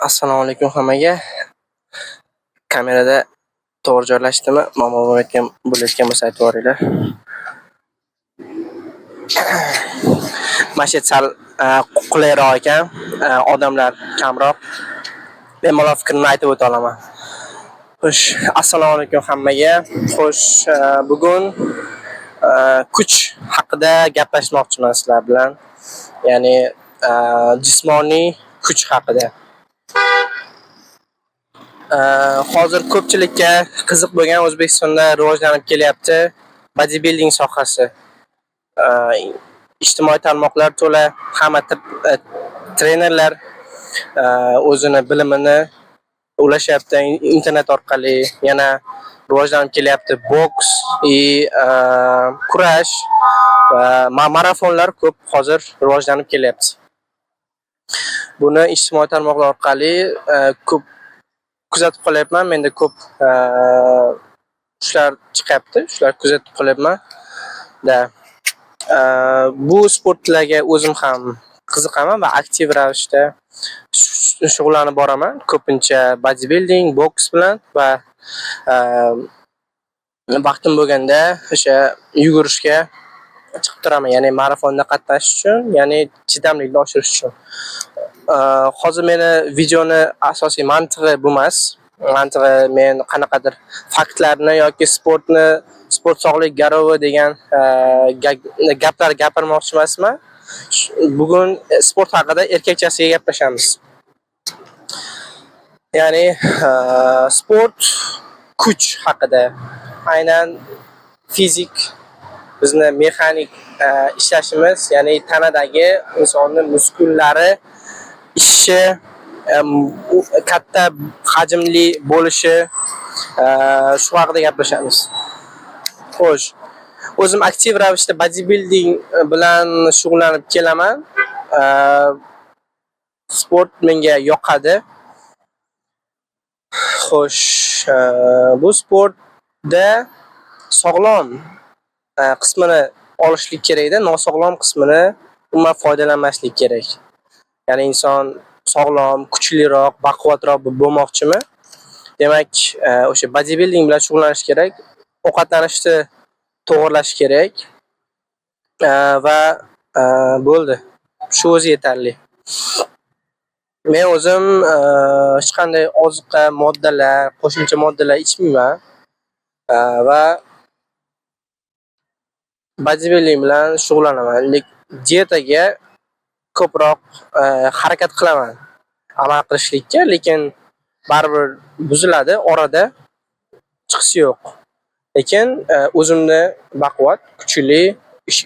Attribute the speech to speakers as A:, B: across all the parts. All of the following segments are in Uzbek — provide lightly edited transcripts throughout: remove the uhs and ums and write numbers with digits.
A: Assalomu alaykum hammaga. Kamerada to'g'ri joylashdimi? Muammo bo'layotgan bo'lsa aytib yuboringlar. Mana shu sal qulayroq ekan, odamlar kamroq. Bemalol fikrimni aytib o'ta olaman. Xo'sh, assalomu alaykum hammaga. Xo'sh, bugun kuch haqida gaplashmoqchiman sizlar bilan. Ya'ni jismoniy kuch haqida. Hozir ko'pchilikka qiziq bo'lgan, O'zbekistonda rivojlanib kelyapti bodybuilding sohasi. Ijtimoiy tarmoqlar to'la, hamma trenerlar o'zini bilimini ulashyapti internet orqali. Yana rivojlanib kelyapti boks и kurash va marafonlar ko'p hozir rivojlanib kelyapti. Buni ijtimoiy tarmoqlar orqali ko'p kuzatib qolyapman. Menda ko'p shular chiqyapti, shular kuzatib qolyapman. Да. Bu sportlarga o'zim ham qiziqaman va aktiv ravishda shug'ullanib boraman. Ko'pincha bodybuilding, boks bilan va vaqtim bo'lganda o'sha yugurishga chiqib turaman. Ya'ni marafonda qatnashish uchun, ya'ni chidamlilikni oshirish uchun. Hozir meni videoni asosiy mantig'i bu emas. Mantig'i men qanaqadir faktlarni yoki sportni, sport sog'lik garovi degan gaplar gapirmoqchi emasman. Bugun sport haqida erkakchasiga gaplashamiz. Ya'ni sport kuch haqida, aynan fizik bizni mexanik ishlashimiz, ya'ni tanadagi insonni muskullari ishi, u katta hajmli bo'lishi, shu haqida gaplashamiz. Xo'sh, o'zim aktiv ravishda bodybuilding bilan shug'ullanib kelaman. Sport menga yoqadi. Xo'sh, bu sportda sog'lom qismini olishlik kerakda, nosog'lom qismini umuman foydalanmaslik kerak. Ya'ni inson sog'lom, kuchliroq, baquvvatroq bo'lmoqchimi? Demak, o'sha bodybuilding bilan shug'ullanish kerak, ovqatlanishni to'g'irlash kerak va bo'ldi. Shu o'zi yetarli. Men o'zim hech qanday oziqa moddalar, qo'shimcha moddalar ichmayman va bodybuilding bilan shug'ullanaman. Lekin dietaga ko'proq harakat qilaman amal qilishlikka, lekin baribir buziladi, orada chiqishi yo'q. Lekin o'zimni baquvvat, kuchli,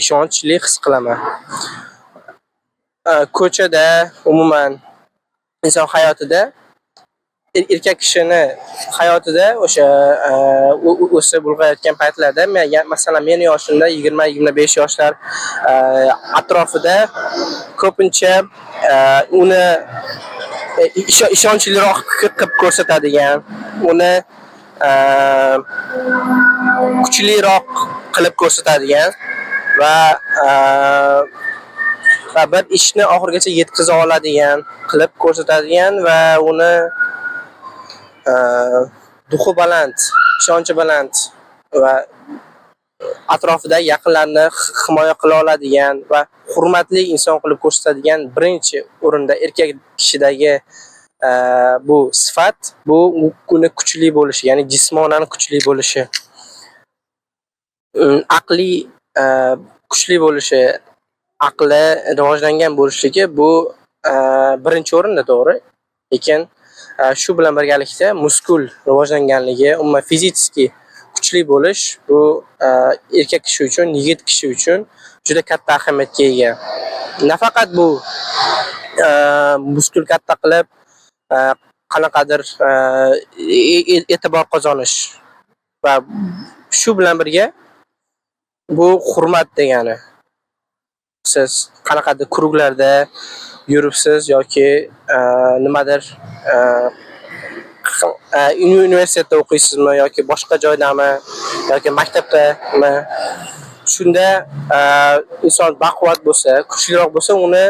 A: ishonchli his qilaman. Ko'chada umuman inson hayotida erkak kishini hayotida o'sha o'sib ulg'ayotgan paytlarda, masalan, meni yoshimda 20-25 yoshlar atrofida ko'pincha uni ishonchliroq qilib ko'rsatadigan, uni kuchliroq qilib ko'rsatadigan va bir ishni oxirigacha yetkaza oladigan qilib ko'rsatadigan va uni дух i baland, ishonchi baland va atrofidagi yaqinlarni himoya qila oladigan va hurmatli inson qilib ko'rsatadigan birinchi o'rinda erkak kishidagi bu sifat, bu uni kuchli bo'lishi, ya'ni jismonan kuchli bo'lishi. Aqliy kuchli bo'lishi, aqli rivojlangan bo'lishligi bu birinchi o'rinda, to'g'ri. Lekin shu bilan birgalikda muskul rivojlanganligi, umuman физически kuchli bo'lish bu erkak kishi uchun, yigit kishi uchun juda katta ahamiyatga ega. Nafaqat bu muskul katta qilib, qanaqadir e'tibor qozonish va shu bilan birga bu hurmat degani. Siz qanaqadir круг larda yuribsiz yoki nimadir universitetda o'qiysizmi yoki boshqa joydami yoki maktabdami, shunda inson baquvvat bo'lsa, kuchliroq bo'lsa, uni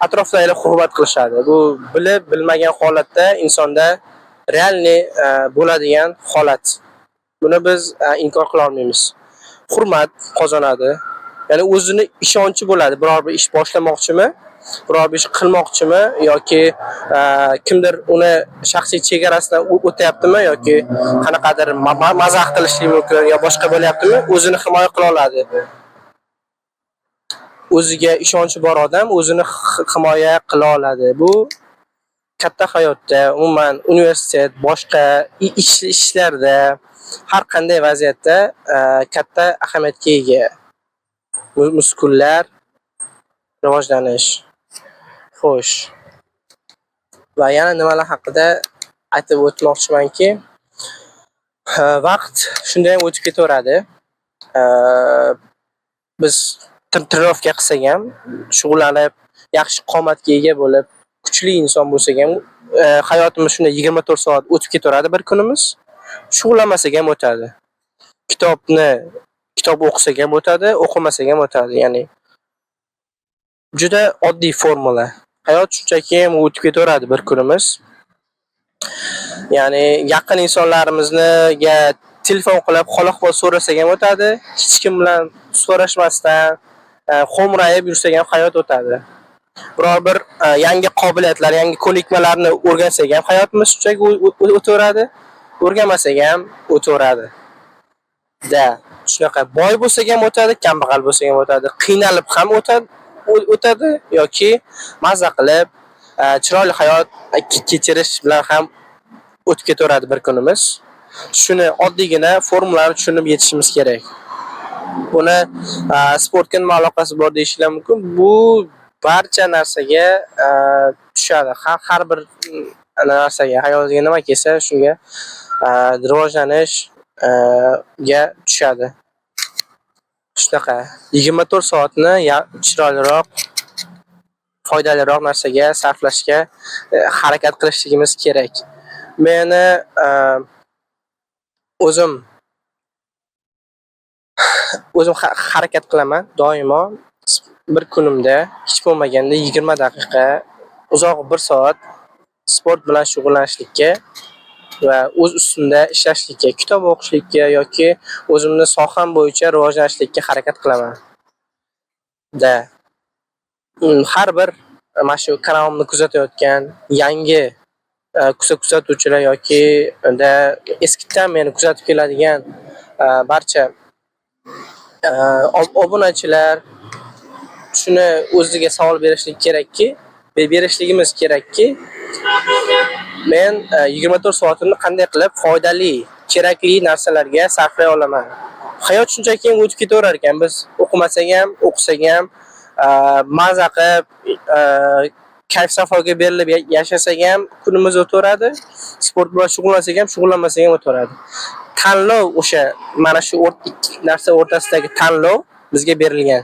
A: Atrofdagilar hurmat qilishadi. Bu bilib, bilmagan holatda insonda реальный bo'ladigan holat. Buni biz inkor qila olmaymiz. Hurmat qozonadi. Ya'ni o'zini ishonchi bo'ladi. Biror bir ish boshlamoqchimi, biror bir ish qilmoqchimi yoki kimdir uni shaxsiy chegarasidan o'tyaptimi yoki qanaqadir mazax qilishligi mumkin yo boshqa bo'lyaptimi, o'zini himoya qila oladi. O'ziga ishonchi bor odam o'zini himoya qila oladi. Bu katta hayotda, umuman universitet, boshqa ishlarda, har qanday vaziyatda katta ahamiyatga ega. Muskullar rivojlanish. Xo'sh. Va yana nimalar haqida aytib o'tmoqchimanki, vaqt shunday ham o'tib ketaveradi. Biz тренировка qilsak ham, shug'ullanib, yaxshi qomatga ega bo'lib, kuchli inson bo'lsak ham, hayotimiz shunday 24 soat o'tib ketaveradi bir kunimiz. Shug'ullanmasak ham o'tadi. Kitob o'qisak ham o'tadi, o'qimasak ham o'tadi. Ya'ni juda oddiy formula. Hayot shunchaki ham o'tib ketaveradi bir kunimiz. Ya'ni yaqin insonlarimizga telefon qilib hol-ahvol so'rasak ham o'tadi. Hech kim bilan so'rashmasdan xo'mrayib yursak ham hayot o'tadi. Biror bir yangi qobiliyatlar, yangi ko'nikmalarni o'rgansak ham hayotimiz shunchaki o'taveradi. O'rganmasak ham o'taveradi. Да, shunaqa boy bo'lsak ham o'tadi, kambag'al bo'lsak ham o'tadi. Qiynalib ham o'tadi yoki maza qilib, chiroyli hayot kechirish bilan ham o'tib ketaveradi bir kunimiz. Shuni oddiygina formulani tushunib yetishimiz kerak. Buni sportga nima aloqasi bor deyishinglar mumkin. Bu barcha narsaga tushadi. Har bir narsaga, hayotingga nima kelsa, shunga rivojlanish ga tushadi. Shunaqa 24 soatni chiroyliroq, foydaliroq narsaga sarflashga harakat qilishligimiz kerak. Meni o'zim harakat qilaman doimo bir kunimda hech bo'lmaganda 20 daqiqa, uzog'i 1 soat sport bilan shug'ullanishlikka va o'z ustimda ishlashlikka, kitob o'qishlikka yoki o'zimni soham bo'yicha rivojlanishlikka harakat qilaman. Да. Har bir mana shu kanalimni kuzatayotgan yangi kuzatuvchilar yoki da eskidan meni kuzatib keladigan barcha obunachilar shuni o'ziga savol berishlik kerakki, berishligimiz kerakki, men 24 soatimni qanday qilib foydali, kerakli narsalarga sarflay olaman. Hayot shunchaki o'tib ketaverar ekan. Biz o'qimasak ham, o'qisak ham, maza qilib, kayf safoga berilib yashasak ham kunimiz o'taveradi. Sport bilan shug'ullansak ham, shug'ullanmasak ham o'taveradi. Tanlov o'sha mana shu ikki narsa o'rtasidagi tanlov bizga berilgan.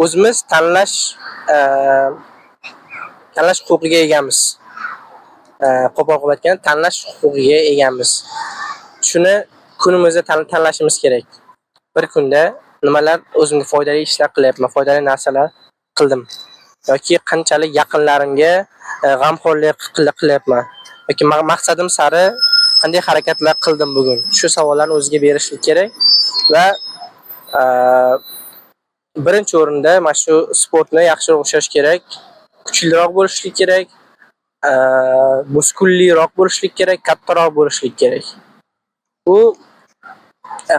A: O'zimiz tanlash huquqiga egamiz. Qo'pol qilib aytganda, tanlash huquqiga egamiz. Shuni kunimizda tanlashimiz kerak. Bir kunda nimalar o'zimga foydali ishlar qilyapman, foydali narsalar qildim yoki qanchalik yaqinlarimga g'amxo'rlik qilyapman yoki maqsadim sari qanday harakatlar qildim bugun. Shu savollarni o'ziga berishlik kerak va birinchi o'rinda mana shu sportni yaxshiroq ushlash kerak, kuchliroq bo'lishlik kerak, muskulliroq bo'lishlik kerak, kattaroq bo'lishlik kerak. Bu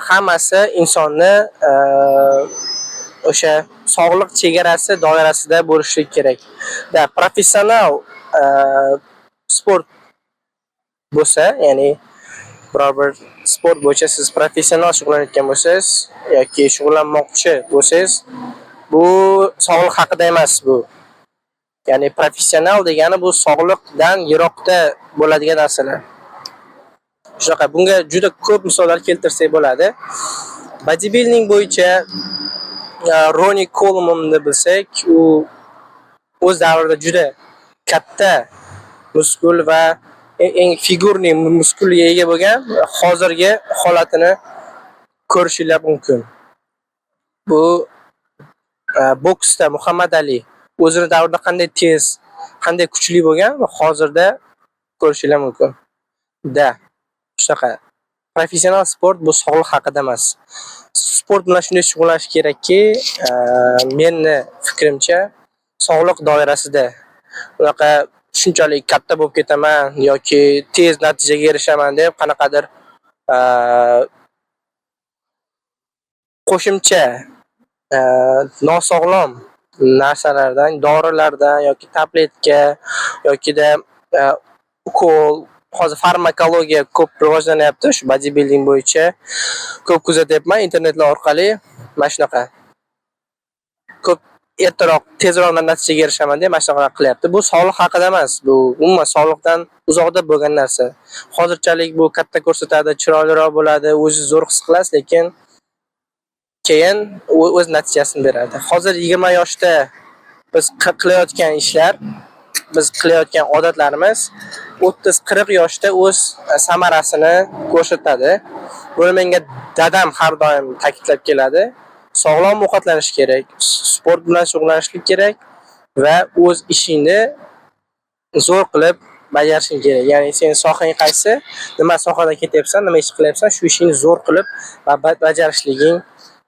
A: hammasi insonni o'sha sog'liq chegarasi doirasida bo'lishlik kerak. Да, professional sport bo'lsa, ya'ni biror bir sport bo'yicha siz professional shug'ullanayotgan bo'lsangiz yoki shug'ullanmoqchi bo'lsangiz, bu sog'liq haqida emas bu. Ya'ni professional degani bu sog'liqdan yiroqda bo'ladigan narsalar. Shunaqa bunga juda ko'p misollar keltirsak bo'ladi. Bodybuilding bo'yicha Ronnie Colemanni bilsak, u o'z davrida juda katta muskul va eng фигурный muskulga ega bo'lgan, hozirgi holatini ko'rishinglar mumkin. Bu boksda Muhammad Ali o'zini davrida qanday tez qanday kuchli bo'lgan va hozirda ko'rishinglar mumkin. Да, shunaqa. Professional sport bu sog'liq haqida emas. Sport bilan shunday shug'ullanish kerakki, meni fikrimcha, sog'liq doirasida unaqa shunchalik katta bo'lib ketaman yoki tez natijaga erishaman deb qanaqadir qo'shimcha nosog'lom narsalardan, dorilardan yoki tabletka yokida ukol. Hozir farmakologiya ko'p rivojlanyapti shu bodybuilding bo'yicha. Ko'p kuzatyapman internetlar orqali mana shunaqa. Ko'p ertaroq, tezroq natijaga erishaman deb mana shunaqa qilyapti. Bu sog'liq haqida emas, bu umuman sog'liqdan uzoqda bo'lgan narsa. Hozirchalik bu katta ko'rsatadi, chiroyliroq bo'ladi, o'zingiz zo'r his qilasiz, lekin keyin u o'z natijasini beradi. Hozir 20 yoshda biz qilayotgan ishlar, biz qilayotgan odatlarimiz 30-40 yoshda o'z samarasini ko'rsatadi. Buni menga dadam har doim ta'kidlab keladi. Sog'lom ovqatlanish kerak, sport bilan shug'ullanishlik kerak va o'z ishingni zo'r qilib bajarishing kerak. Ya'ni sen sohang qaysi, nima sohada ketyapsan, nima ish qilyapsan, shu ishingni zo'r qilib bajarishliging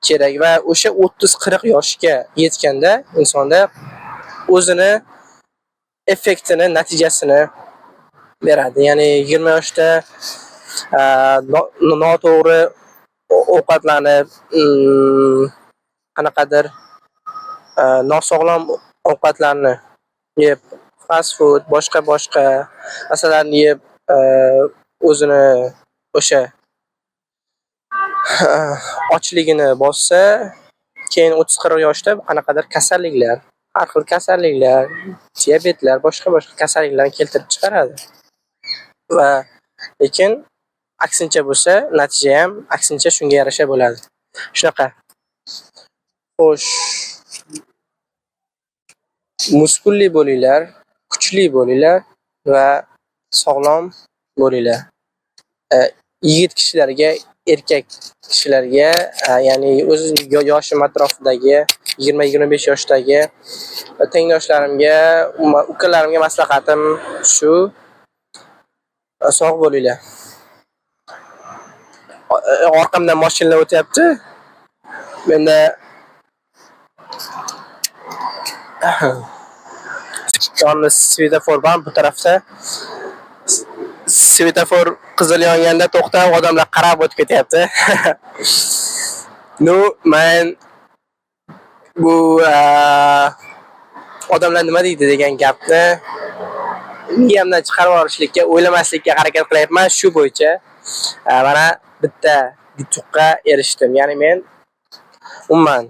A: kerak va o'sha 30-40 yoshga yetganda insonda o'zini effektini, natijasini beradi. Ya'ni 20 yoshda noto'g'ri ovqatlanib, qanaqadir nosog'lom ovqatlarni yeb, fast food, boshqa-boshqa narsalarni yeb, o'zini o'sha ochligini bossa, keyin 30-40 yoshda qanaqadir kasalliklar, har xil kasalliklar, diabetlar, boshqa-boshqa kasalliklarni keltirib chiqaradi. Va lekin aksincha bo'lsa, natija ham aksincha shunga yarasha bo'ladi. Shunaqa. Xo'sh. Muskulli bo'linglar, kuchli bo'linglar va sog'lom bo'linglar. Yigit kishilarga, erkak kishilarga, ya'ni o'z yoshim atrofidagi 20-25 yoshdagi tengdoshlarimga, umuman ukalarimga maslahatim shu. Sog' bo'linglar. Orqamdan mashinalar o'tyapti. Menda yonida svetofor bor, bu tarafda svetofor qizil yonganda to'xtab, odamlar qarab o'tib ketyapti. Ну, men bu odamlar nima deydi degan gapni miyamdan chiqarib yuborishlikka, o'ylamaslikka harakat qilyapman. Shu bo'yicha mana bitta yutuqqa erishdim. Ya'ni men umuman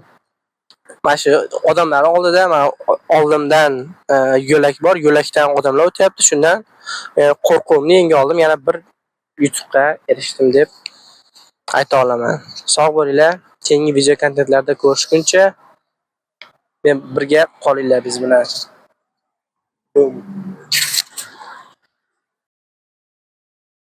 A: mana shu odamlar oldida, mana oldimdan yo'lak bor, yo'lakdan odamlar o'tyapti. Shundan qo'rquvimni yenga oldim, yana bir yutuqqa erishdim deb ayta olaman. Sog' bo'linglar. Keyingi video kontentlarda ko'rishguncha men birga qolinglar biz bilan. Boom.